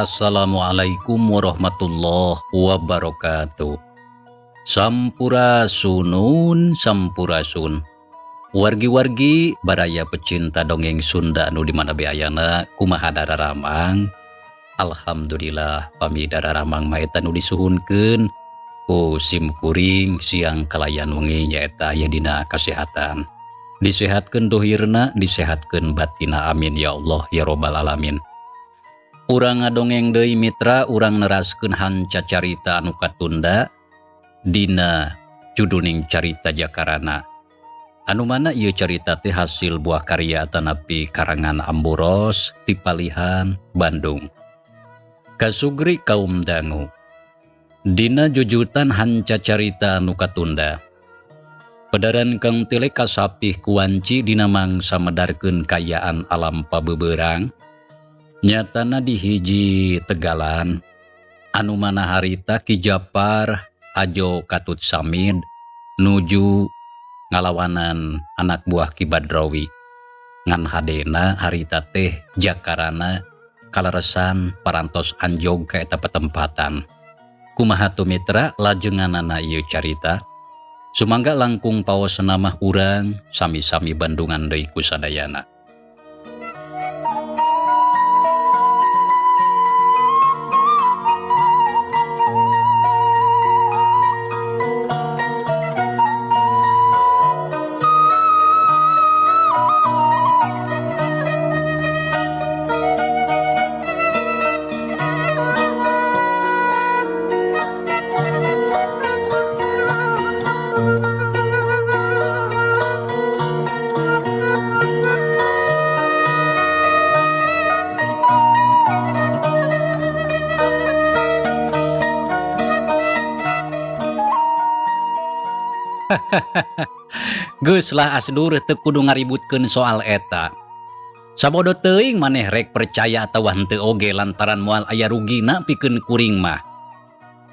Assalamualaikum warahmatullahi wabarakatuh. Sampurasunun sampurasun. Wargi-wargi baraya pecinta dongeng Sunda anu di mana be ayana, kumaha dararamang? Alhamdulillah, pami dararamang mah eta nu disuhunkeun ku sim kuring siang kalayan wengi, nyaeta aya dina kasehatan. Disehatkeun dohirna, disehatkeun batina, amin ya Allah ya robbal alamin. Urang ngadongeng deui, mitra, urang neraskeun hanca carita anu katunda dina juduning Carita Jakarana. Anu mana ieu carita teh hasil buah karya atanapi karangan Amburos ti Palihan, Bandung. Kasugri kaum dangu. Dina jujutan hanca carita anu katunda. Pedaran Kang Tile kasapih kuanci dina mangsa medarkeun kayaan alam pabeberang. Nyatana di hiji tegalan anu mana harita Ki Japar Ajo Katut Samid nuju ngalawanan anak buah Ki Badrawi. Ngan hadena harita teh Jakarana kaleresan parantos anjog ka eta petempatan. Kumaha tuh, mitra, lajenganana ieu carita? Sumangga langkung paos mah urang sami-sami bandungan deui ku sadayana. Geus lah, Asdur, teu kudu ngaributkeun soal eta. Sabodo teuing maneh rek percaya atawa henteu oge, lantaran moal aya rugina pikeun kuring mah.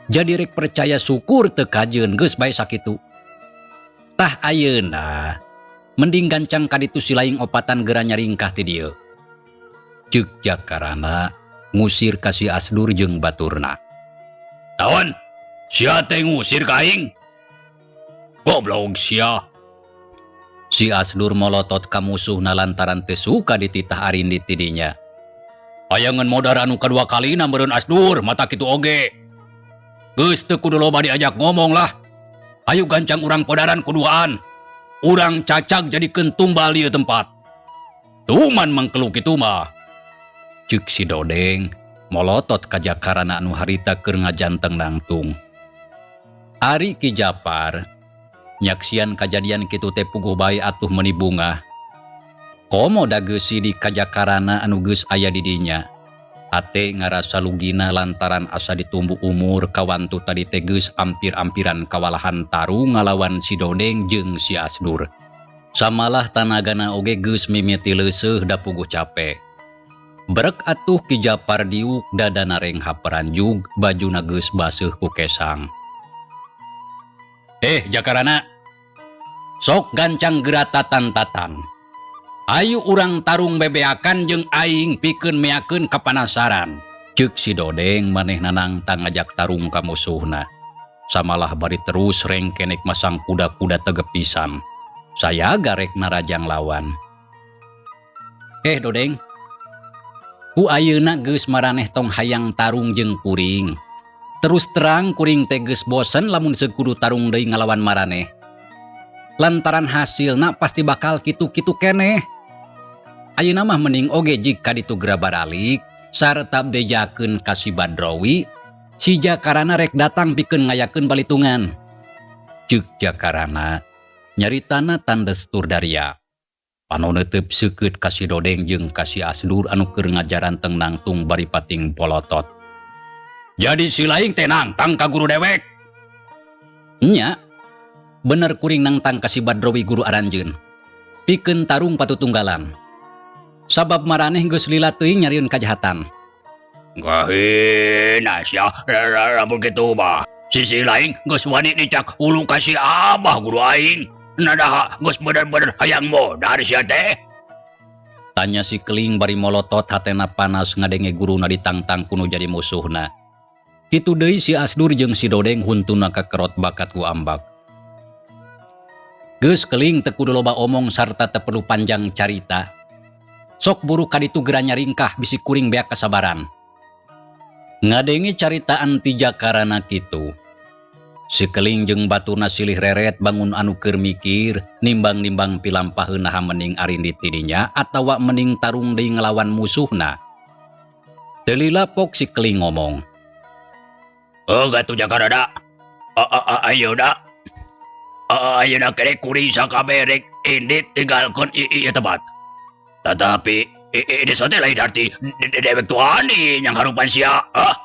Jadi rek percaya syukur, teu kajeun geus bae sakitu. Tah, ayeuna mending gancang ka ditu silaing opatan geura nyaringkah ti dieu. Ceuk Jakarana ngusir ka si Asdur jeung baturna. Naon? Sia teh ngusir ka aing? Goblok sia. Si Asdur molotot ka musuhna lantaran teu suka dititah arindit ti dinya. Hayangeun modar anu kadua kalina meureun Asdur mata kitu oge. Geus teu kudu loba diajak ngomong lah. Ayo gancang urang podaran kuduaan. Urang cacag jadikeun tumbal ieu tempat. Tuman mangkelu kitu mah. Ceuk si Dodeng molotot ka Jakarana anu harita keur ngajanteng nangtung. Ari Ki Japar nyaksian kajadian kitu teh puguh bae atuh meuni bungah. Komo da geus sidik ka Jakarana anu geus aya di dinya. Ate ngarasa lugina lantaran asa ditumbu umur kawantu tadi teh geus ampir-ampiran kawalahan tarung ngalawan si Dodeng jeung si Asdur. Samalah tanagana oge geus mimiti leuseuh da puguh cape. Brek atuh Ki Japar diuk, dadana renghap peranjug, bajuna geus baseuh ku kesang. Eh, Jakarana, sok gancang geura tatan-tatan. Ayo urang tarung bebeakan jeung aing pikeun meakeun kapanasaran. Ceuk si Dodeng manehna nangtang ngajak tarung ka musuhna. Samalah bari terus rengkenek masang kuda-kuda tegep pisan. Saya garek narajang lawan. Eh, Dodeng, ku ayeuna geus maraneh tong hayang tarung jeung kuring. Terus terang kuring teh geus bosen lamun sekudu tarung deui ngalawan maraneh. Lantaran hasilna pasti bakal kitu-kitu keneh. Ayeuna mah mending oge jig ka ditu geura baralik sarta bejakeun ka si Badrawi si Jakarana rek datang pikeun ngayakeun balitungan. Ceuk Jakarana nyaritana tandes tur daria. Panon neuteub seukeut ka si Dodeng jeung ka si Asdur anu keur ngajaranteng nangtung bari pating polotot. Jadi si laing teh nangtang ka guru dewek. Nya, bener kuring nangtang ka si Badrawi guru aranjeun. Pikeun tarung patutunggalan. Sabab maraneh geus lila teuing nyarieun kajahatan. Ngahina sia lamun kitu mah. Sisi lain geus wani dicak hulu ka si Abah guru aing. Nadaha geus bener-bener hayang modar sia teh. Tanya si Keling bari molotot hatena panas ngadenge guruna ditangtang ku nu jadi musuhna. Kitu deui si Asdur jeung si Dodeng huntuna kakerot bakat ku ambak. Geus Keling, teu kudu loba omong sarta teu perlu panjang carita. Sok buru kaditu geura nyaringkah bisi kuring beak kasabaran. Ngadenge caritaan ti Jakarana kitu. Si Keling jeung baturna silih reret bangun anu keur mikir, nimbang-nimbang pilampaheun naha mending arindit ti dinya atawa mending tarung deui ngelawan musuhna. Teu lila pok si Keling ngomong. Oh, gatuh Jakarana. Ayeuna. Ayeuna kene kuring sakabeh rek indit tinggalkeun ieu tempat. Tetapi ini teh lain arti dewek teu wani nyangharupan sia. Ah.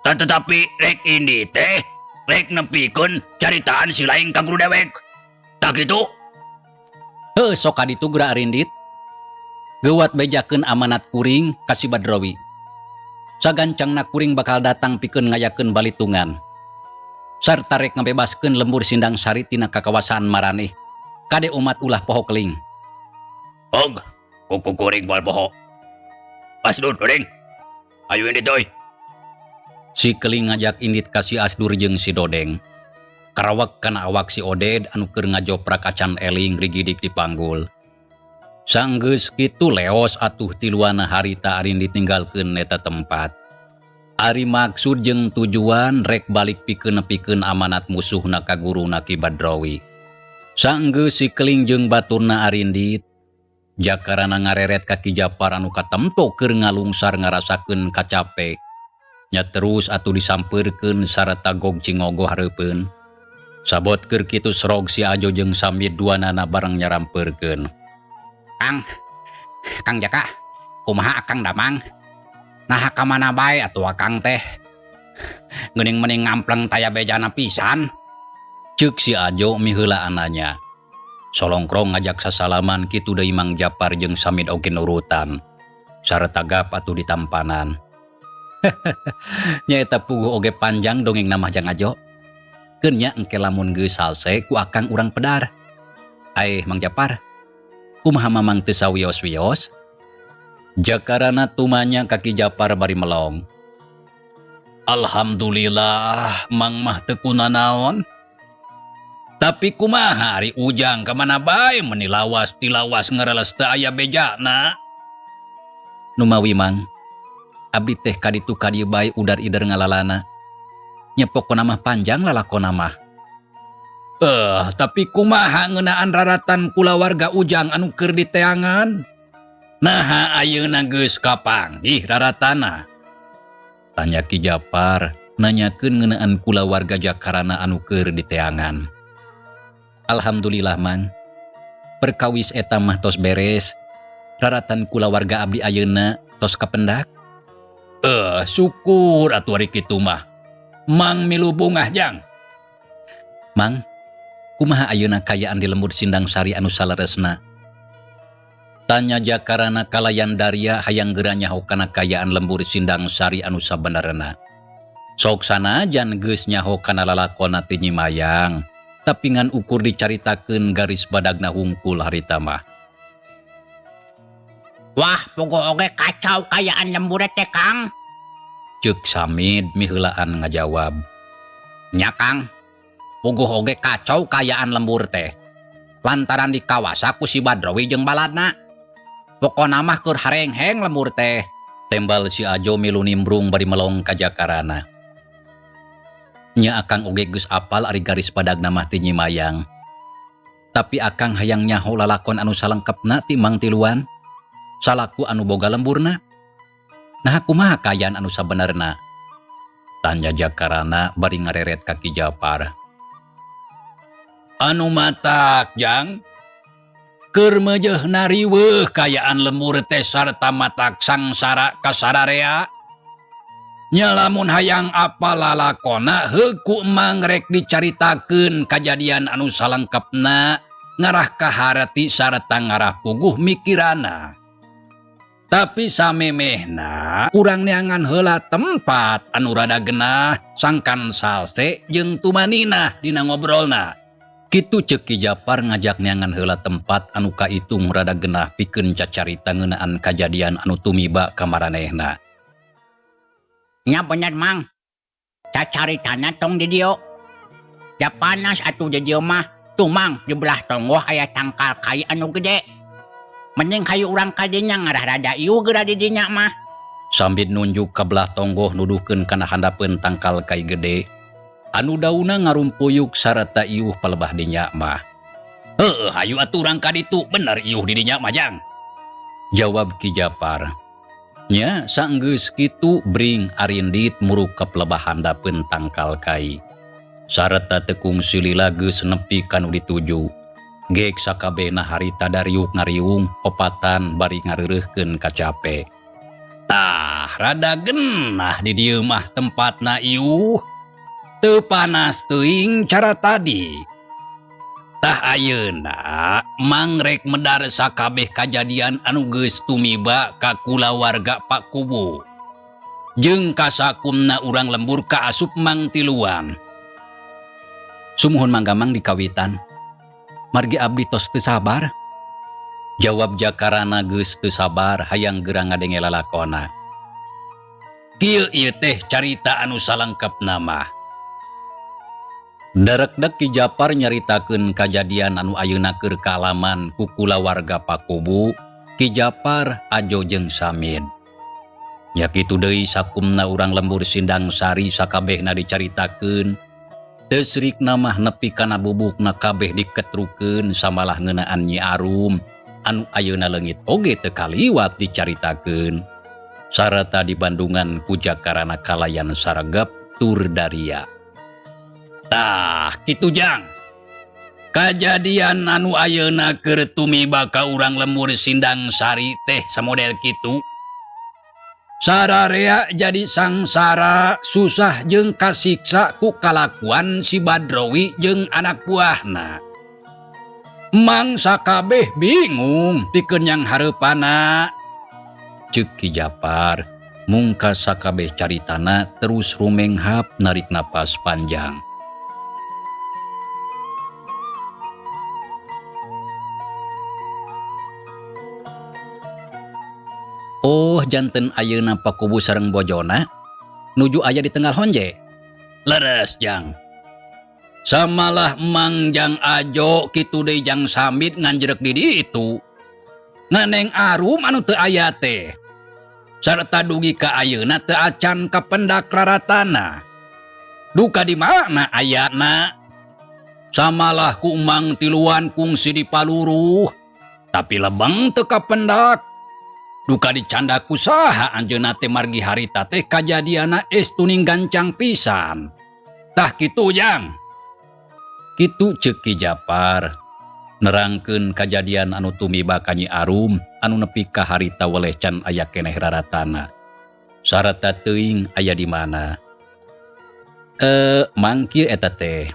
Tetapi rek indit teh rek nepikeun caritaan si lain ka guru dewek. Tah kitu. Heuh, sok kaditu geura arindit. Geuwat bejakeun amanat kuring ka si Badrawi. Sagancangna kuring bakal datang pikeun ngayakeun balitungan. Sarta rek ngabebaskeun lembur Sindang Sari tina kakawasaan maraneh. Kade umat ulah poho, Keling. Og, kuku kuring moal poho. Asdur, Dodeng. Ayo indit euy. Si Keling ngajak indit ka si Asdur jeung si Dodeng. Karawak kana awak si Oded anu keur ngajoprak acan eling rigidik dipanggul. Sanggeus kitu leos atuh tiluana harita arindit ninggalkeun eta tempat. Ari maksud jeung tujuan rek balik pikeun nepikeun amanat musuhna ka guruna Ki Badrawi. Sanggeus si Keling jeung baturna arindit, Jakarana ngareret ka Ki Japar anu katempo keur ngalungsar ngarasakeun kacape. Nya terus atuh disampeurkeun sarta gog cingogo hareupeun. Sabot keur kitu serog si Ajo jeung Samid duanana bareng nyarampeurkeun. Kang, Kang Jaka, kumaha Akang damang? Nah, ka mana bae atuh Akang teh? Geuning mending ngampleng taya bejana pisan. Ceuk si Ajo miheulaan nanya. Solongkrong ngajak sasalaman kitu deui Mang Japar jeung Samid oge nurutan. Sarta gap atuh ditampanan. Nyaeta puguh oge panjang dongeng mah, Jang Ajo. Keun nya, engke lamun geus salse ku Akang urang pedar. Aeh, Mang Japar. Kumaha Mamang teu sawios-wios? Jakarana tumanya ka Ki Japar bari melong. Alhamdulillah, Mang mah teu kunanaon. Tapi kumaha ari Ujang, kamana bae meni lawas tilawas ngereles teu aya bejana? Numawi, Mang? Abdi teh kaditu kadieu bae udar ider ngalalana. Nya pokona mah panjang lalakona mah. Eh, tapi kumaha ngeunaan raratan kulawarga Ujang anu keur diteangan? Naha ayeuna geus kapanggih raratana? Tanya Ki Japar nanyakeun ngeunaan kulawarga Jakarana anu keur diteangan. Alhamdulillah, Mang. Perkawis eta mah tos beres. Raratan kulawarga abdi ayeuna tos kapendak. Eh, syukur atuh ari kitu mah. Mang milu bungah, Jang. Mang, kumaha ayeuna kayaan di lembur Sindang Sari anu saleresna? Tanya Jakarana kalayan daria hayang geura nyaho kana kayaan lembur Sindang Sari anu sabenerna. Sok sanajan geus nyaho kana lalakonna ti Nyi Mayang, tapi ngan ukur dicaritakeun garis badagna hungkul harita mah. Wah, puguh oge kacau kayaan lembur teh, Kang. Ceuk Samid miheulaan ngajawab. Nya, Kang, puguh oge kacau kayaan lembur teh. Lantaran dikawasa ku si Badrawi jeung baladna. Pokona mah keur harengheng lembur teh. Tembal si Ajo milu nimbrung bari melong ka Jakarana. Nya Akang oge geus apal ari garis badagna mah ti Nyi Mayang. Tapi Akang hayang nyaho lalakon anu salengkepna ti Mang Tiluan. Salaku anu boga lemburna. Nah, kumaha kayaan anu sabenerna? Tanya Jakarana bari ngareret ka Ki Japar. Anu matak, Jang, keur meujeuhna riweuh kayaan lembur teh sarta matak sangsara ka sararea. Nya lamun hayang apal lalakonna heuh ku Emang rek dicaritakeun kajadian anu salengkepna ngarah kaharti sarta ngarah puguh mikirana. Tapi samemehna urang neangan heula tempat anu rada genah sangkan salse jeung tumaninah dina ngobrolna. Kitu ceuk Ki Japar ngajak neangan heula tempat anu kaitung rada genah pikeun cacarita ngeunaan kajadian anu tumiba ka maranehna. Nya bener Mang. Cacaritana tong di dieu. Da panas atuh di dieu mah. Tuh Mang, di belah tonggoh aya tangkal kai anu gede. Mending hayu urang ka dinya ngarah rada iuh geura di dinya mah. Sambit nunjuk ka belah tonggoh nuduhkeun kana handapeun tangkal kai gede anu dauna ngarumpuyuk sarta iuh palebah dinya mah. Heueuh, hayu atuh urang ka ditu, bener iuh di dinya mah Jang. Jawab Ki Japar. Nya sanggeus kitu bring arindit muruk ka pelebah handapeun tangkal kai. Sarta teu kungsi lila geus nepi ka nu dituju. Gek sakabehna harita dariuk ngariung opatan bari ngareureuhkeun kacape. Tah rada genah di dieu mah tempatna iuh. Teu panas teuing cara tadi. Tah ayeuna Mang rek medar sakabeh kajadian anu geus tumiba ka kulawarga Pak Kubu. Jeung kasakumna urang lembur kaasup Mang tiluan. Sumuhun mangga Mang dikawitan. Margi abdi tos teu sabar. Jawab Jakarana geus teu sabar hayang geura ngadenge lalakona. Kieu ieu teh carita anu salengkepna mah. Darekdek Ki Japar nyaritakeun kajadian anu ayeuna keur kaalaman ku kulawarga Pakubu, Ki Japar Ajo jeung Samid. Nya kitu deui sakumna urang lembur Sindang Sari sakabehna dicaritakeun. Teu sirikna mah nepi kana bubukna kabeh diketrukeun samalah ngeunaan Nyi Arum anu ayeuna leungit oge teu kaliwat dicaritakeun. Sarata dibandungan ku Jakarana kalayan saregep tur daria. Tah kitu Jang. Kajadian anu ayeuna keur tumiba ka urang lembur Sindang Sari teh samodel kitu. Sararea jadi sangsara susah jeung kasiksa ku kalakuan si Badrowi jeung anak buahna. Mang sakabeh bingung pikeun yang hareupana. Ceuk Ki Japar mungkas sakabeh caritana terus rumenghap narik napas panjang. Oh janten ayeuna Pakubu sareng bojona nuju aya di tenggal honje. Leres Jang. Samalah Mang Jang Ajo kitu deui Jang Samid nganjrek di ditu. Nganeng Arum anu teu aya teh. Sarta dugi ka ayeuna teu acan kapendak raratana. Duka di mana ayana? Samalah ku Mang tiluan kungsi di paluruh. Tapi lebeng teu kapendak. Duka dicanda ku saha anjeunna teh margi harita teh kajadianna estu ning gancang pisan. Tah kitu Jang. Kitu ceuk Ki Japar. Nerangkeun kajadian anu tumiba ka Nyi Arum anu nepi ka harita weleh can aya keneh raratana. Sarata teuing aya di mana. Mang kieu eta teh.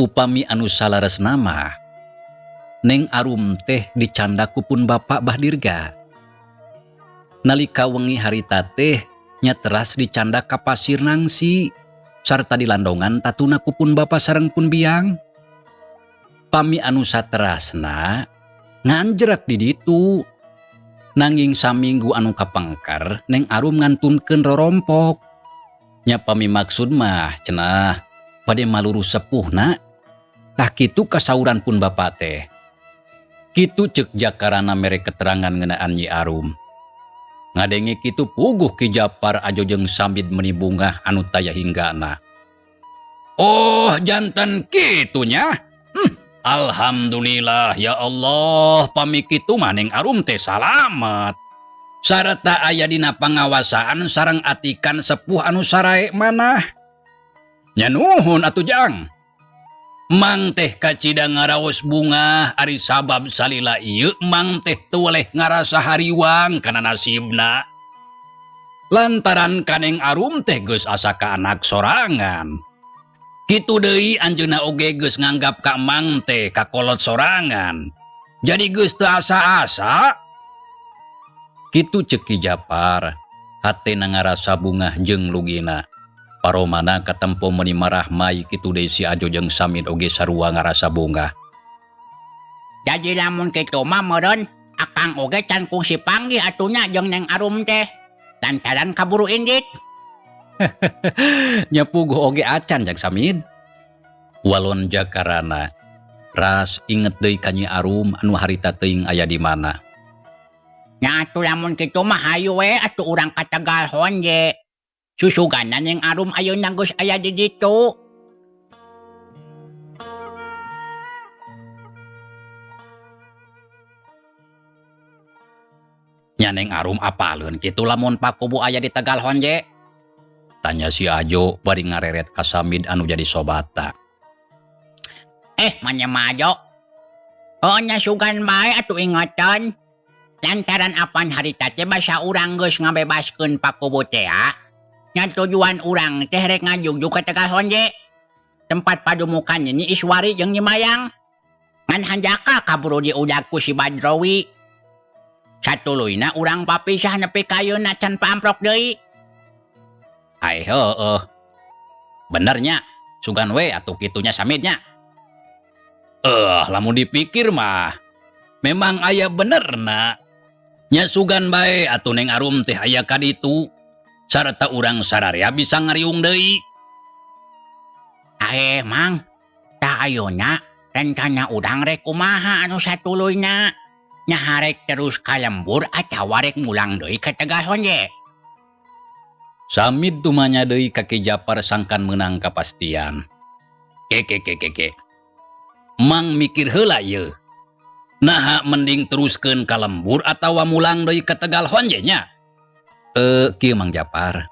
Upami anu salaresna mah Neng Arum teh dicanda ku pun Bapak Bah Dirga. Nalika wengi harita teh nya teras dicanda ka Pasir Nangsi sarta dilandongan tatuna ku pun Bapa sareng pun biang. Pami anu saterasna nganjrek di ditu. Nanging saminggu anu kapengker Neng Arum ngantunkeun rorompok. Nya pami maksud mah cenah bade maluru sepuhna. Tah kitu kasauran pun Bapa teh. Kitu ceuk Jakarana mere keterangan ngeunaan Nyi Arum. Ngadenge kitu puguh Ki Japar Ajo jeung Samid meuni bungah anu taya hinggana. Oh janten kitunya. Alhamdulillah ya Allah pami kitu mah Neng Arum teh salamet. Sarta aya dina pangawasaan sareng atikan sepuh anu sarae manah. Nya nuhun atuh Jang. Mang teh kacida ngaraos bungah ari sabab salila ieu Mang teh teu weleh ngarasa hariwang kana nasibna. Lantaran ka Neng Arum teh geus asa ka anak sorangan. Kitu deui anjeunna oge geus nganggap ka Mang teh kakolot sorangan. Jadi geus teu asa-asa. Kitu ceuk Ki Japar, hatena ngarasa bungah jeung lugina. Paromana katempo meuni marahmai kitu deui si Ajo jeung Samid oge sarua ngarasa bungah. Jadi lamun kitu mah meureun akang oge can kungsi panggih atuh nya jeung Neng Arum teh. Lantaran kaburu indit. Nya puguh oge acan jang Samid. Walon Jakarana ras inget deui ka Nyi Arum anu harita teuing aya di mana. Nya atuh lamun kitu mah hayu we atuh urang ka Tegal Honje. Susugana Neng Arum ayeuna geus aya di ditu. Nya Neng Arum apaleun kitu lamun Pakubu aya di Tegal Honje? Tanya si Ajo bari ngareret ka Samid anu jadi sobata. Manya mah Ajo. Oh nya sugan bae atuh ingetan. Lantaran apan harita teh basa urang geus ngabebaskeun Pakubu teh. Nya tujuan urang teh rek ngajugjug ka Tegal Honje. Tempat padumukan Nyi Iswari jeung Nyi Mayang. Ngan hanjakal kaburu diudag ku si Badrowi. Satuluyna urang papisah nepi ka ayeuna can paamprok deui. Ai heueuh. Bener nya, sugan we atuh kitu nya Samid nya. Lamun dipikir mah memang aya benerna. Nya sugan bae atuh Neng Arum teh aya ka ditu. Sarta urang sararea bisa ngariung deui. Aeh Mang, tah ayeuna rencana urang rek kumaha anu satuluyna? Nya harek terus ka lembur atawa rek mulang deui ka Tegal Honje? Samid tumanya deui ka Ki Japar sangkan meunang kapastian. Ke ke ke ke ke. Mang mikir heula ieu. Naha mending teruskeun ka lembur atawa mulang deui ka Tegal Honje nya? Kieu Mang Japar.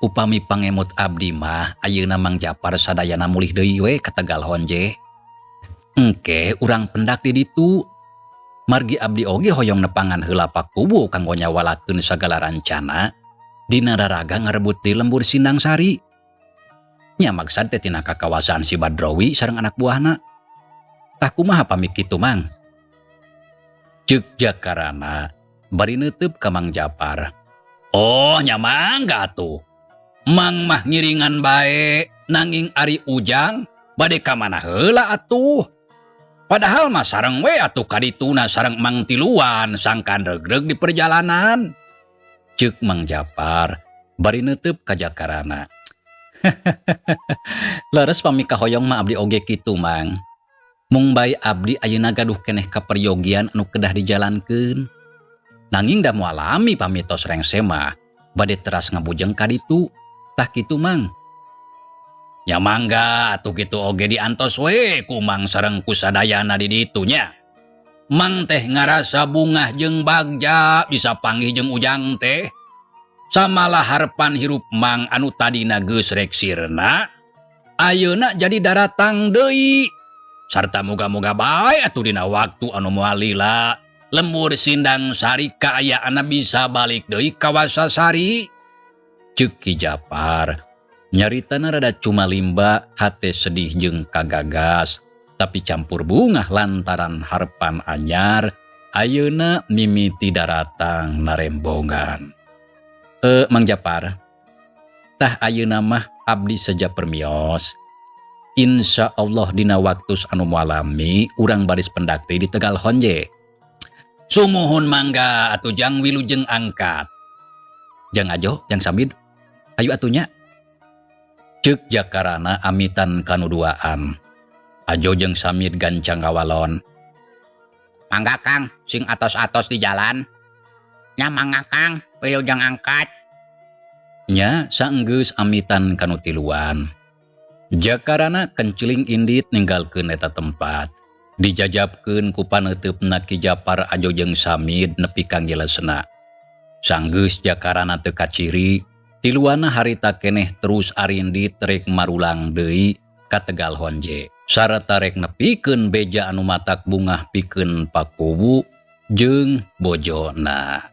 Upami pangemut abdi mah ayeuna Mang Japar sadayana mulih deui we ka Tegal Honje. Engke urang pendak di ditu. Margi abdi oge hoyong nepangan heula Pakubu kanggo nyawalakeun sagala rancana dina raraga ngarebut di lembur Sindang Sari. Nya maksad teh tina kakawasaan si Badrowi sareng anak buahna. Tah kumaha pami kitu Mang? Ceuk Jakarana bari neuteub ka Mang Japar. Oh nya mangga atuh. Mang mah ngiringan bae nanging ari Ujang bade ka mana heula atuh. Padahal mah sareng we atuh kadituna sareng Mang tiluan sangkan regreg di perjalanan. Ceuk Mang Japar bari neuteub ka Jakarana. Leres pami kahoyong mah abdi oge kitu Mang. Mung bae abdi ayeuna gaduh keneh kaperyogian anu kedah dijalankeun. Nanging da moal lami pami tos rengse mah bade teras ngabujeng ka ditu. Tah kitu Mang. Nya mangga atuh kitu oge diantos we ku Mang sareng ku sadayana di ditu nya. Mang teh ngarasa bungah jeung bagja bisa panggih jeung Ujang teh. Samalah harepan hirup Mang anu tadina geus rek sirna, ayeuna jadi daratang deui. Sarta moga-moga bae atuh dina waktu anu moal lila lembur Sindang Sari kaayaanna bisa balik deui ka Wasasari. Ceuk Ki Japar nyaritana rada cumalimba hate sedih jeung kagagas tapi campur bungah lantaran harepan anyar ayeuna mimiti daratang narembongan. Mang Japar, tah ayeuna mah abdi seja permios. Insya Allah dina waktu anu mualami urang baris pendak deui di Tegal Honje. Sumuhun mangga atuh jang wilujeng angkat. Jang Ajo, jang Samid, ayo atunya. Ceuk Jakarana amitan kanuduaan. Ajo jeung Samid gancang kawalon. Mangga Kang, sing atos-atos di jalan. Nya mangga Kang, wilujeng angkat. Nya saenggeus amitan kanu tiluan. Jakarana kenciling indit ninggalkeun eta tempat. Dijajabkeun ku paneuteup Ki Japar Ajo jeung Samid nepi ka ngilesna. Sanggeus Jakarana teu kaciri, tiluana harita keneh terus arindit rek marulang deui ka Tegal Honje. Sarta rek nepikeun beja anu matak bungah pikeun Pakubu jeung bojona.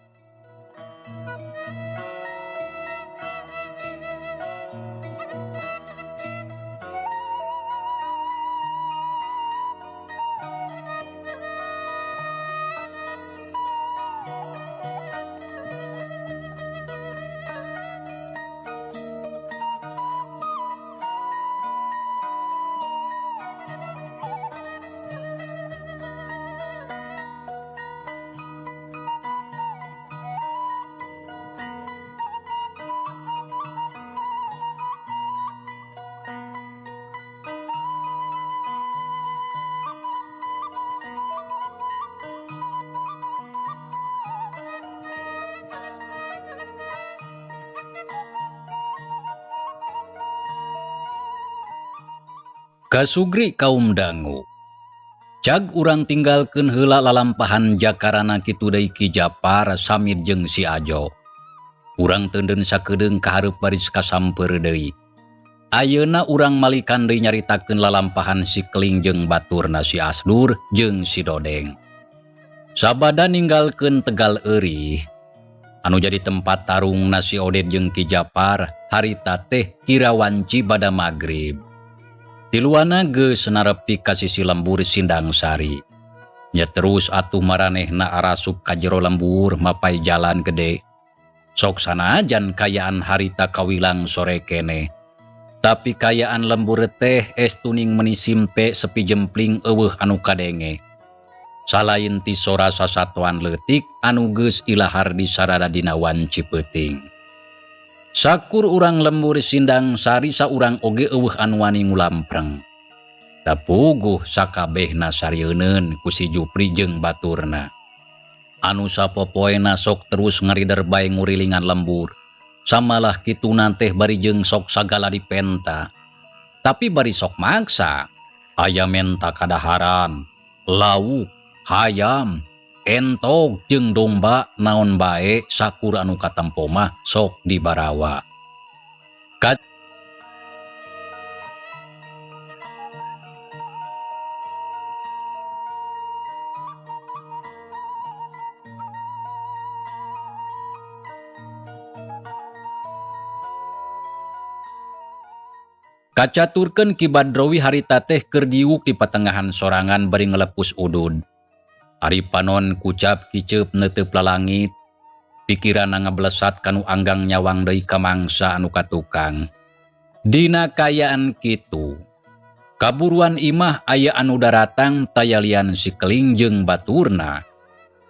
Kasugri kaum dangu. Cag urang tinggalkeun heula lalampahan jakarana kitu deui Ki Japar, Samid jeung si Ajo. Urang teundeun sakedeung ka hareup baris kasampeur deui. Ayeuna urang malikan deui nyaritakeun lalampahan si Keling jeung baturna si Asdur jeung si Dodeng. Sabada ninggalkeun Tegal Eurih anu jadi tempat tarungna si Oded jeung Ki Japar harita teh kira wanci bada magrib. Tiluana geus narepi ka sisi lembur Sindang Sari. Nya terus atuh maranehna arasup ka jero lembur mapai jalan gede. Sok sanajan kayaan harita kawilang sore keneh. Tapi kayaan lembur teh estuning meni simpe sepi jempling eueuh anu kadenge. Salain ti sora sasatoan leutik anu geus ilahar di sarada dina wanci peuting. Sakur urang lembur Sindang Sari saurang oge eueuh anu wani ngulampreng. Da puguh sakabehna sarieunkeun ku si Jupri jeung baturna. Anu sapopoena sok terus ngarider bae ngurilingan lembur. Samalah kituna teh bari jeung sok sagala dipenta. Tapi bari sok maksa. Aya menta kadaharan, lauk, hayam, entog jeung domba naon bae sakur anu katempo mah sok dibarawa. Kacaturkeun Ki Badrowi harita teh keur diuk di patengahan sorangan bari ngelepus udud. Ari panon kucap kiceup neuteup lalangit, pikiranna ngablesat kanu anggang nyawang deui ka mangsa anu katukang. Dina kayaan kitu, kaburuan imah aya anu daratang tayalian si Keling jeung baturna.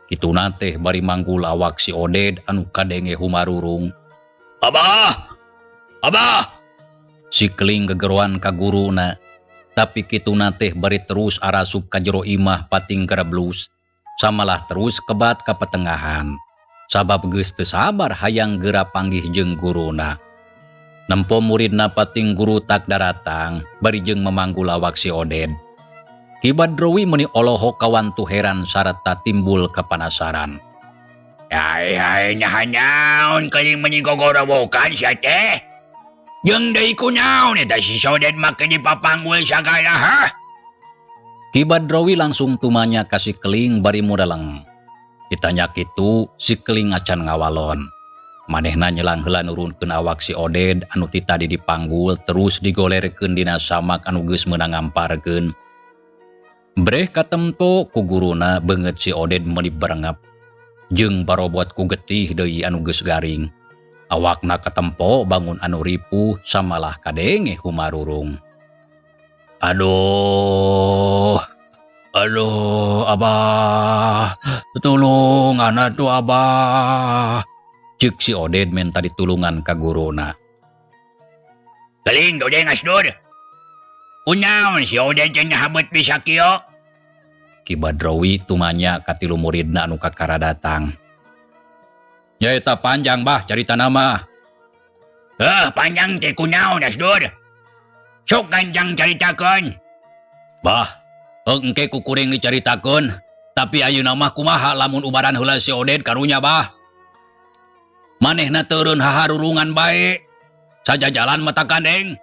Kituna teh bari manggul awak si Oded anu kadenge humarurung. Abah! Abah! Si Keling gegeroan ka guruna, tapi kituna teh bari terus arasup ka jero imah pating gereblus, samalah terus kebat ka petengahan. Sabab geus teu sabar hayang geura panggih jeung guruna. Nempo muridna pating guru tak daratang, bari jeung memanggul awak si Oded. Ki Badrowi meuni olohok kawantu heran sarta timbul kepanasaran. Hai hai nyahanyaun Keling meuni gogorowokan sia teh. Jeung deui kunaon eta si Oded make dipapanggul sagala hah? Ki Badrowi langsung tumanya ka si Keling bari mureleng. Ditanya kitu si Keling acan ngawalon. Manehna nyelang heula nurunkeun awak si Oded anu ti tadi dipanggul terus digolerkeun dina samak anu geus meunang ngamparkeun. Breh katempo ku guruna beungeut si Oded meuni berengep. Jeung barobot ku getih deui anu geus garing. Awakna katempo bangun anu ripuh samalah kadenge humarurung. Aduh, aduh, abah, tulungan atuh abah. Ceuk si Oded menta ditulungan ka guruna. Keling Dodeng Asdur. Kunaon si Oded teh nyahabet bisa kieu? Ki Badrowi tumanya ka tilu muridna anu kakara datang. Nyaeta panjang bah caritana mah. Heuh, panjang teh kunaon Asdur? Sok ganjang caritakeun. Bah, engke ku kuring dicaritakeun, tapi ayeuna mah kumaha lamun ubaran heula si Oded karunya bah. Manehna teureun haharurungan bae. Sajajalan mata gandeng.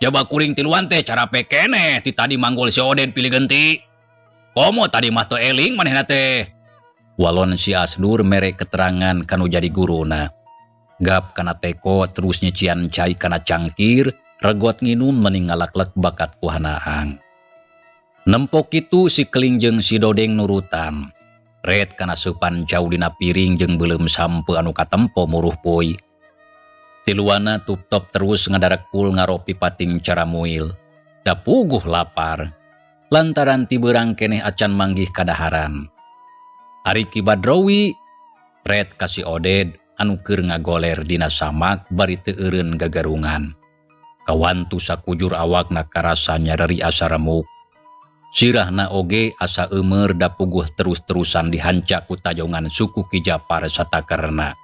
Jaba kuring tiluan teh cara pekene ti tadi manggul si Oded pilih genti. Komo tadi mah teu eling manehna teh. Walon si Asdur mere keterangan kanu jadi guruna. Gap kana teko terus nyecian cai kana cangkir, regot nginum meni ngalaklek bakat ku hanaang. Nempok kitu si Keling jeung si Dodeng nurutan. Ret kana seupan cau dina piring jeung beuleum sampe anu katempo muruh poi. Tiluana tup-top terus ngadarekul ngaropi pating cara muil. Da puguh lapar. Lantaran ti beurang keneh acan manggih kadaharan. Ari Ki Badrowi ret ka si Oded anu keur ngagoler dina samak bari teu eureun gagarungan. Kawantu sakujur awakna karasa nyareri asa remuk. Sirahna oge asa eumeur da puguh terus-terusan dihanca ku tajongan suku Ki Japar satakerna.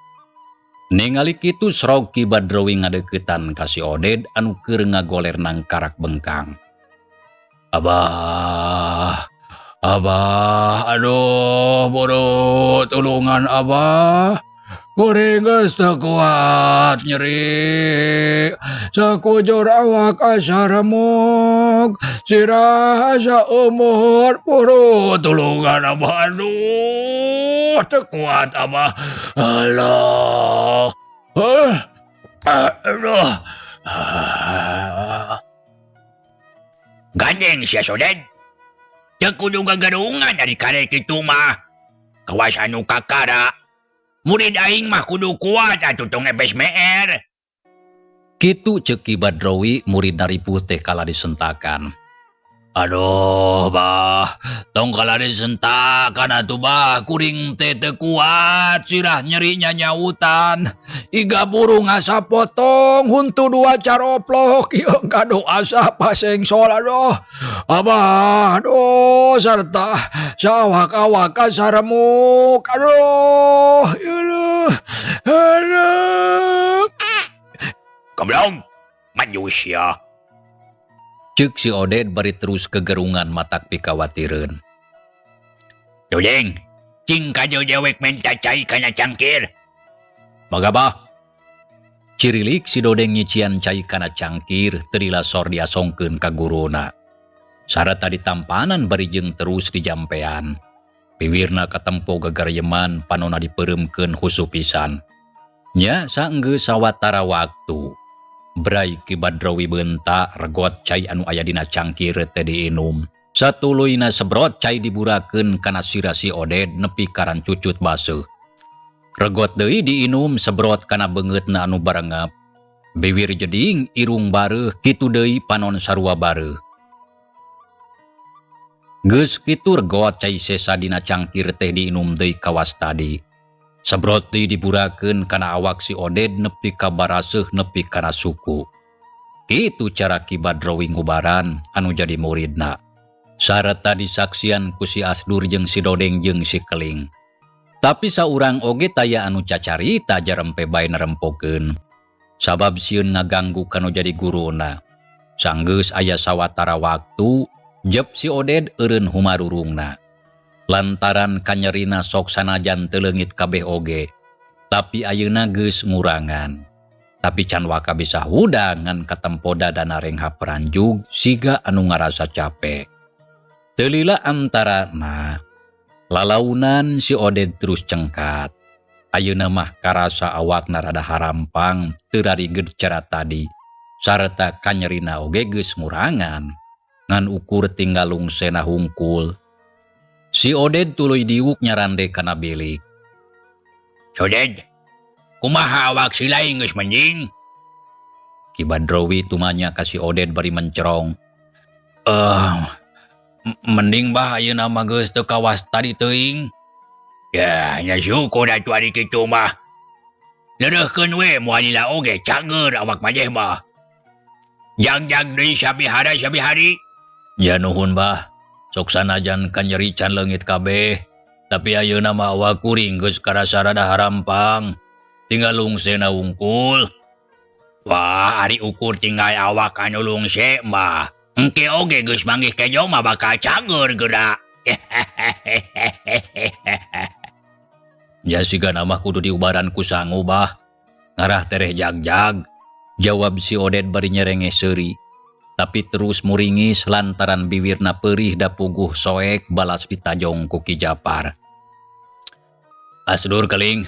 Ningali kitu srog Ki Badrowi ngadeuketan ka si Oded anu keur ngagoler nangkarak bengkang. Abah, Abah, aduh, buru tulungan, Abah. Kuring geus teu kuat nyeri. Sakujur awak asa remuk, sirah asa umur, buru tulungan, Abah. Aduh, teu kuat, Abah. Alah. Huh. Aduh. Ah. Gandeng sia, Soden. Teu kudu gagerungan ari kare kitu mah. Kawas anu kakara. Murid aing mah kudu kuat atuh, tong ebes meer. Kitu cek Ki Badrowi, murid ripuh teh kala disentakan. Aduh, Bah, tong kala disentakan atuh, Bah, kuring teh teu kuat, sirah nyeri nyanyautan. Iga burung asa potong, huntu dua caroplok, ieu gaduh asa pasengsol, aduh. Abah, aduh, sarta sawak-awak asa remuk, aduh, aduh, aduh. Goblok, maju sia. Cek si Oded bari terus kegerungan matak pikawatireun. Dodeng, cing ka dieu dewek menta cai kana cangkir. Mangga, Bah. Cirilik si Dodeng nyician cai kana cangkir, teu sor diasongkeun ka guruna. Sarata ditampanan bari jeung terus dijampean. Biwirna katempo gagareyeman, panona dipeuremkeun husu pisan. Nya saenggeus sawatara waktu. Brai Ki Badrowi beunta, regot cai anu aya dina cangkir teh diinum. Satuluyna sebrot cai diburakeun kana sirah si Oded nepi karancucut baseuh. Regot deui diinum sebrot kana beungeutna anu barengep. Biwir jeding, irung bareuh, kitu deui panon sarua bareuh. Geus kitu regot cai sesa dina cangkir teh diinum deui kawas tadi. Sebrot deui diburakeun kana awak si Oded nepi ka baraseuh nepi kana suku. Kitu cara Ki Badrowi ngubaran anu jadi muridna. Sarta disaksian ku si Asdur jeung si Dodeng jeung si Keling. Tapi saurang oge taya anu cacarita, jarempe bae nerempokeun. Sabab sieun ngaganggu kanu jadi guruna. Sanggeus aya sawatara waktu, jep si Oded eureun humarurungna. Lantaran kanyerina sok sanajan teu leungit kabeh oge. Tapi ayeuna geus ngurangan. Tapi can waka bisa hudang, ngan katempo dadana renghap ranjug siga anu ngarasa capek. Teu lila antarana lalaunan si Oded terus cengkat. Ayeuna mah karasa awakna rada harampang, teu rariged cara tadi. Sarta kanyerina oge geus ngurangan. Ngan ukur tinggal lungsena hungkul. Si Oded tuluy diuk nyarande kana bilik. Soded, kumaha awak silai, geus mending? Ki Badrowi tumanya ka si Oded bari mencerong. Eh, mending, Bah, ayeuna mah geus teu kawas tadi teuing. Ya, nya syukur atuh ari kitu mah. Leureuhkeun we, moal lila oge cager awak maneh mah. Jagjag deui sabihara sabihari. Ya nuhun, Bah. Sok sanajan kanyeri can leungit kabeh, tapi ayeuna mah awak kuring geus karasa rada harampang. Tinggal lungsena wungkul. Wah, ari ukur tinggal awak anu lungse mah. Engke oge geus manggih kejo mah bakal cager geura. Ya sigana mah kudu diubaran ku sangu, Bah. Ngarah tereh jagjag. Jawab si Oded bari nyerenge seuri. Tapi terus muringis lantaran biwirna perih da puguh soek balas ditajong ku Ki Japar. Asdur, Keling,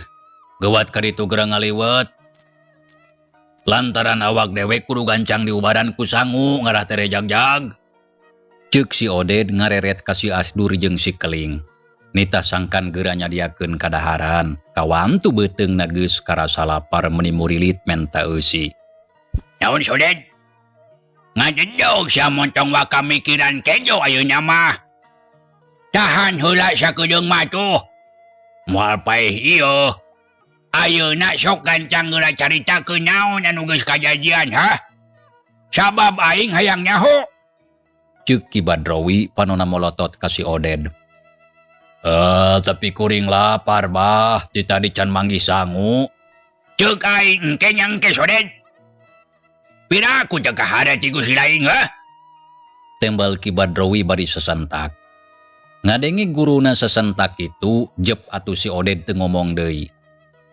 gewat ka ditu geura ngaliwet. Lantaran awak dewek kudu gancang diubaran ku sangu ngarah tereh jagjag. Cek si Oded ngareret ka si Asdur jeung si Keling. Nitah sangkan geura nyadiakeun kadaharan, kawantu beuteungna geus karasa lapar meni murilit menta eusi. Naon, Soded? Ngajedog sia montong waka mikiran kejo ayeuna mah. Tahan heula sakedeung mah tuh. Moal paeh ieu. Ayeuna sok gancang geura caritakeun naon anu geus kajadian, ha? Sabab aing hayang nyaho. Cek Ki Badrowi panona molotot ka si Oded. Eh, tapi kuring lapar, Bah. Ti tadi can manggih sangu. Ceuk aing engke nya engke, Soded. Piraku teu kahara ti Gusti lain, ha? Tembal Ki Badrowi bari sasentak. Ngadenge guruna sasentak kitu, jep atuh si Oded teu ngomong deui.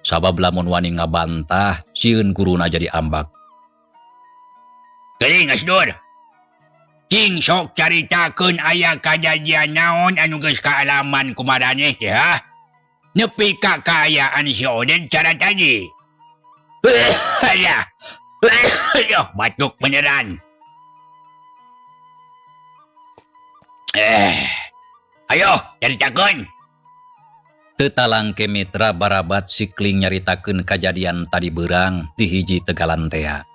Sabab lamun wani ngabantah, sieun guruna jadi ambak. Geuning Asdur. Cing sok caritakeun aya kajadian naon anu geus kaalaman ku maraneh teh ha? Nepi ka kaayaan si Oded cara tadi. Aduh, batuk beneran. Ayo caritakeun. Teu talangke mitra barabat sikling nyaritakeun kajadian tadi beurang di hiji tegalan tea.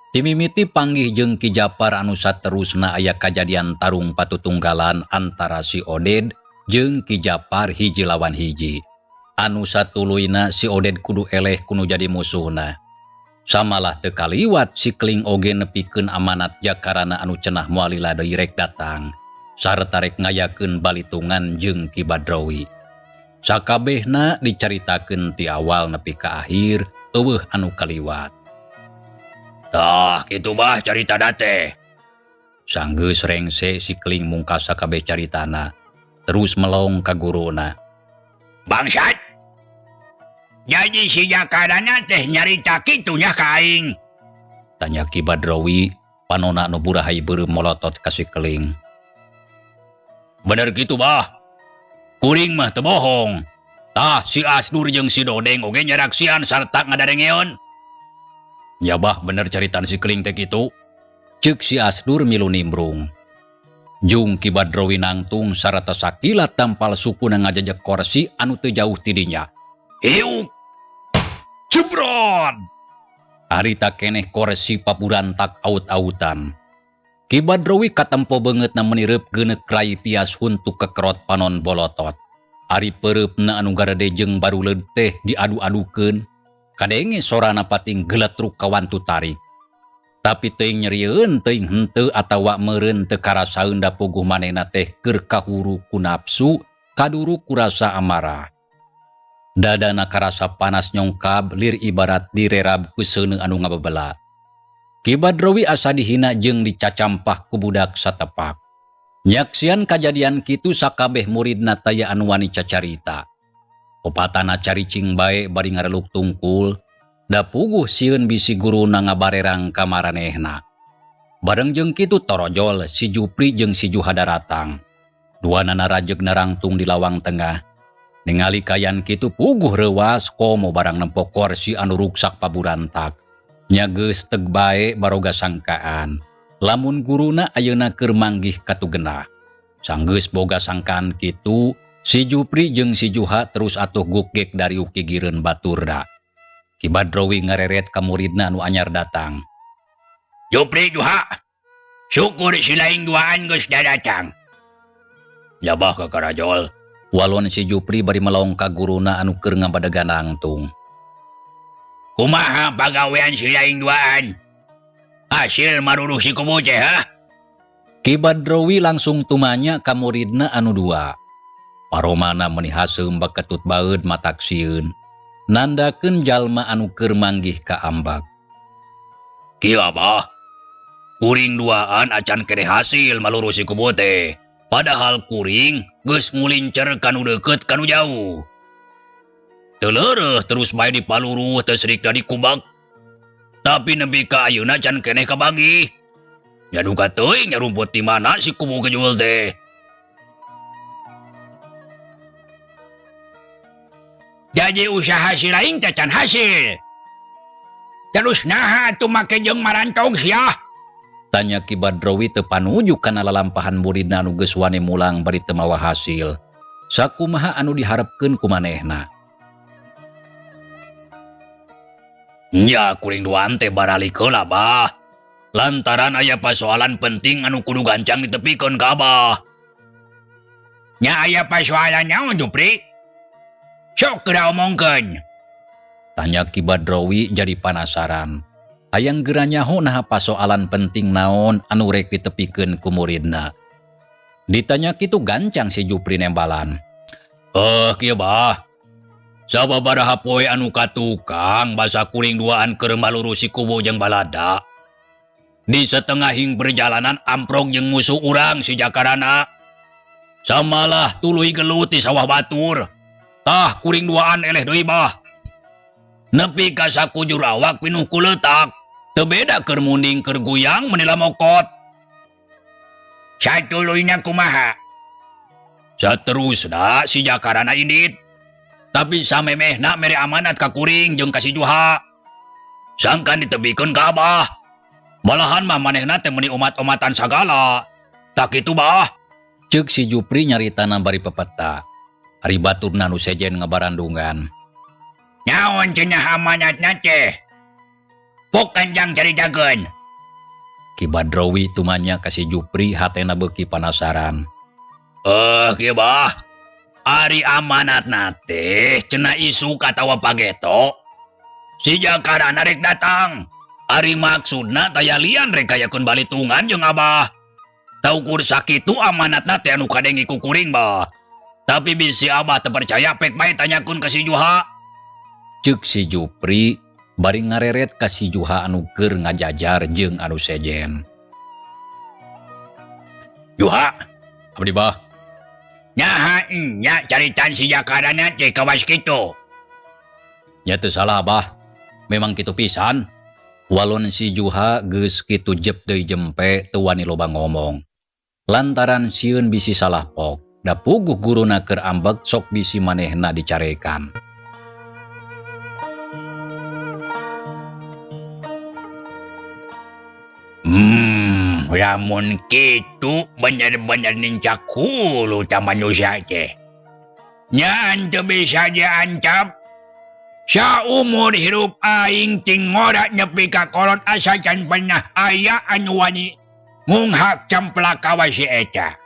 Timimiti panggih jeung Ki Japar anu saterusna aya kajadian tarung patutunggalan antara si Oded jeung Ki Japar hiji lawan hiji. Anu satuluyna si Oded kudu eleh kudu jadi musuhna. Samalah teu kaliwat sikling oge nepikeun amanat jakarana anu cenah moal lila deui rek datang sarta rek ngayakeun balitungan jeung Ki Badrowi. Sakabehna dicaritakeun ti awal nepi ka akhir eueuh anu kaliwat. Tah kitu bah carita teh. Sanggeus rengse sikling mungkasa kabeh caritana terus melong ka guruna. Bangsat. Jadi si Jakarana teh nyarita kitu nya ka aing. Tanya Ki Badrowi panona nu burahay beureum molotot ka Sikling. Bener kitu bah. Kuring mah teu bohong. Tah si Asdur jeung si Dodeng oge nyaraksian sarta ngadarengeun. Nya bah bener caritaan Sikling teh kitu. Ceuk si Asdur milu nimbrung. Jung Ki Badrowi nangtung sarata sakilat tampal sukuna ngajajeg korsi anu teu jauh ti dinya. Hiuk. Jebrot. Harita keneh korsi paburantak aut-autan. Ki Badrowi katempo beungeutna meuni reup geuneuk rai pias huntu kekerot panon bolotot. Ari peureupna anu garede jeung baruleud teh diadu-adukeun. Kadenge sorana pating geletruk kawantu tarik. Tapi teuing nyerieun teuing henteu atawa meureun teu karasaeun da puguh manehna teh keur kahuru ku nafsu, kaduru ku rasa amarah. Dadana karasa panas nyongkab lir ibarat direrab ku seuneu anu ngabebela. Ki Badrowi asa dihina jeung dicacampah ku budak satepak. Nyaksian kajadian kitu sakabeh muridna taya anu wani cacarita. Opatana caricing bae bari ngareluk tungkul, da puguh sieun bisi guruna ngabarerang ka maranehna. Bareng jeung kitu torojol si Jupri jeung si Juha daratang. Duanana rajeg narangtung di lawang tengah. Ningali kayan kitu puguh reuwas komo barang nempo korsi anu ruksak paburantak. Nya geus teg bae baroga sangkaan. Lamun guruna ayeuna keur manggih katugenah. Sanggeus boga sangkaan kitu, si Jupri jeung si Juha terus atuh gukgek dari ukigireun baturna. Ki Badrowi ngareret ka muridna anu anyar datang. Jupri Juha, syukur si lain duaan geus dadatang. Jabah ka Karajol. Walon si Jupri bari melong ka guruna anu keur ngabadegan nangtung. Kumaha pagawean si lain duaan? Hasil maruruh si kubu teh, ha? Ki Badrowi langsung tumanya ka muridna anu dua. Paromana meuni haseum baketut baeud matak sieun. Nandakeun jalma anu keur manggih ka ambak. Kieu abah? Kuring duaan acan kene hasil maluruh si kubu teh. Padahal kuring geus ngulincer kanu deukeut kanu jauh. Teu leureuh terus bae dipaluruh teu srikna dikubak. Tapi nepi ka ayeuna can keneh kabagi. Nya duka teuing nyarumput di mana si kubu kejul teh. Jadi usaha si lain teh can hasil. Terus naha atuh make jeung marantog sia? Tanya Ki Badrowi teu panuju kana lalampahan muridna anu geus wani mulang bari teu mawa hasil. Sakumaha anu diharepkeun ku manehna? Nya kuring duaan teh baralik heula bah. Lantaran aya pasoalan penting anu kudu gancang ditepikeun ka abah. Nya aya pasoalan naon Jupri? Sok geura omongkeun. Tanya Ki Badrowi jadi panasaran. Hayang geura nyaho naha pasoalan penting naon anu rek ditepikeun ku muridna. Ditanya kitu gancang si Jupri nembalan. Kieu bah. Sababaraha poe anu ka tukang basa kuring duaan keur maluruh si kubu jeung balada. Di setengahing perjalanan amprok jeung musuh urang si Jakarana. Samalah tuluy gelut di sawah batur. Tah kuring duaan eleh deui bah. Nepi ka sakujur awak pinuh ku leutak. Teu beda keur munding keur guyang meuni lamokot. Satuluyna kumaha? Saterusna si Jakarana indit. Tapi samemehna mere amanat ka kuring jeung ka si Juha. Sangkan ditebikeun ka Abah. Malahan mah manehna teh meuni omat-omatan sagala. Tah kitu bah. Ceuk si Jupri nyaritana bari pepeta. Ari baturna nu sejen ngabarandungan. Naon cenah amanatna teh? Pok kanjang caritakeun. Ki Badrowi tumanya ka si Jupri hatena beuki panasaran. Kieu bah. Ari amanatna teh cenah isuk atawa pageto. Si Jakarana rek datang. Ari maksudna taya lian rek kayakeun balitungan jeung Abah. Taukur sakitu amanatna teh anu kadenge ku kuring bah. Tapi bisi Abah teu percaya pek bae tanyakeun ka si Juha. Ceuk si Jupri bari ngareret ka si Juha anu keur ngajajar jeung anu sejen. Juha, abdi bah. Naha nya caritan si Jakarana teh kawas kitu. Nya teu salah bah. Memang kitu pisan. Walon si Juha geus kitu jep deui jempe teu wani loba ngomong. Lantaran sieun bisi salah pok, da puguh guruna keur ambek sok bisi manehna dicarekan. Lamun kitu bener-bener nincak hulu ta manusia teh. Nyaan teu bisa diancap. Saumur hirup aing ting ngora nepi ka kolot asa can pernah aya anu wani ngunghak camplak kawas si eta.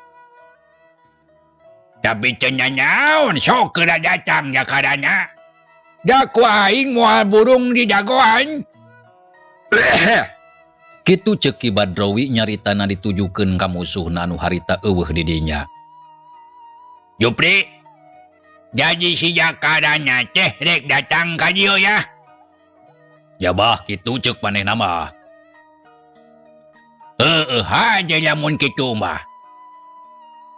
Tapi teu nanaon sok geura datang jakarana. Da ku aing moal burung di dagoan. Kitu ceuk Ki Badrowi nyaritana ditujukeun ka musuhna anu harita eueuh di dinya. Jupri, jadi si Jakarana teh rek datang ka dieu ya? Ya bah, kitu ceuk manehna mah. Heueuh haja lamun kitu mah.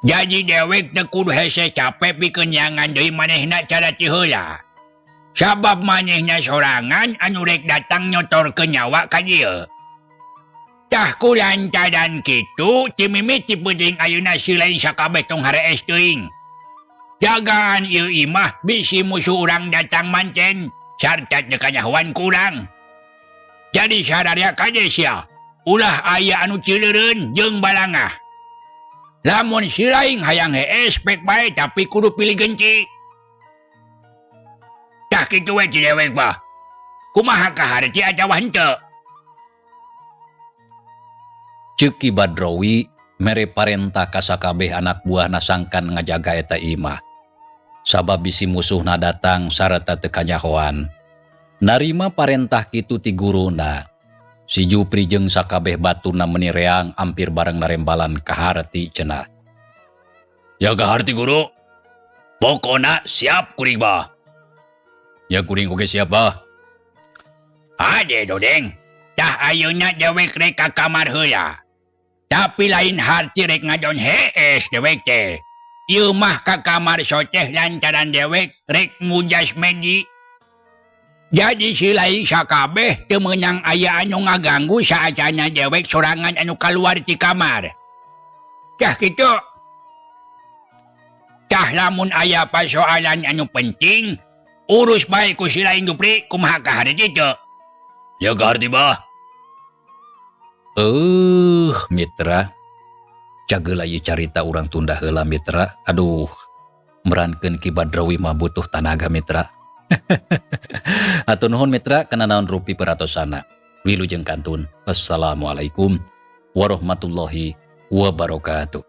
Jadi dewek teu kudu hese capek pikeun nyangan deui manehna cara ti heula. Sabab manehna sorangan anu rek datang nyotorkeun nyawa ka dieu. Tah kulantaran kitu ti mimiti peuting ayeuna si lain sakabeh tong harees teuing. Jagaan ieu imah bisi musuh urang datang manten sarta teu kanyahoan ku urang. Jadi sararea kade sia, ulah aya anu cileureun jeung balangah. Lamun si lain hayang hees pek bae tapi kudu pilih genci. Tah kitu we ti dewek bah. Kumaha kaharti atawa henteu? Ceuk Ki Badrowi mere parentah ka sakabeh anak buahna sangkan ngajaga eta imah. Sabab bisi musuhna datang sarta teu kanyahoan. Narima parentah kitu ti guruna. Si Jupri jeung sakabeh baturna meuni reang ampir bareng narembalan kaharti cenah. Ya kaharti guru. Pokona siap kuring bah. Ya kuring oge siap bah. Ade dodeng. Tah ayeuna dewek rek ka kamar heula. Tapi lain harti rek ngadon hees dewek teh. Ieu mah ka kamar soteh lantaran dewek rek mujas medi. Jadi si lain sakabeh teu meunang aya anu ngaganggu saacana dewek sorangan anu kaluar ti kamar. Tah kitu. Tah lamun aya pasoalan anu penting, urus bae ku si lain Jupri kumaha kaharti teu. Ya kaharti bah. Mitra. Cageula ieu carita urang tunda heula mitra. Aduh, merankeun Ki Badrawi mah butuh tanaga mitra. Hatur nuhun mitra kana naon rupi peratosana. Wilujeng kantun. Assalamualaikum warahmatullahi wabarakatuh.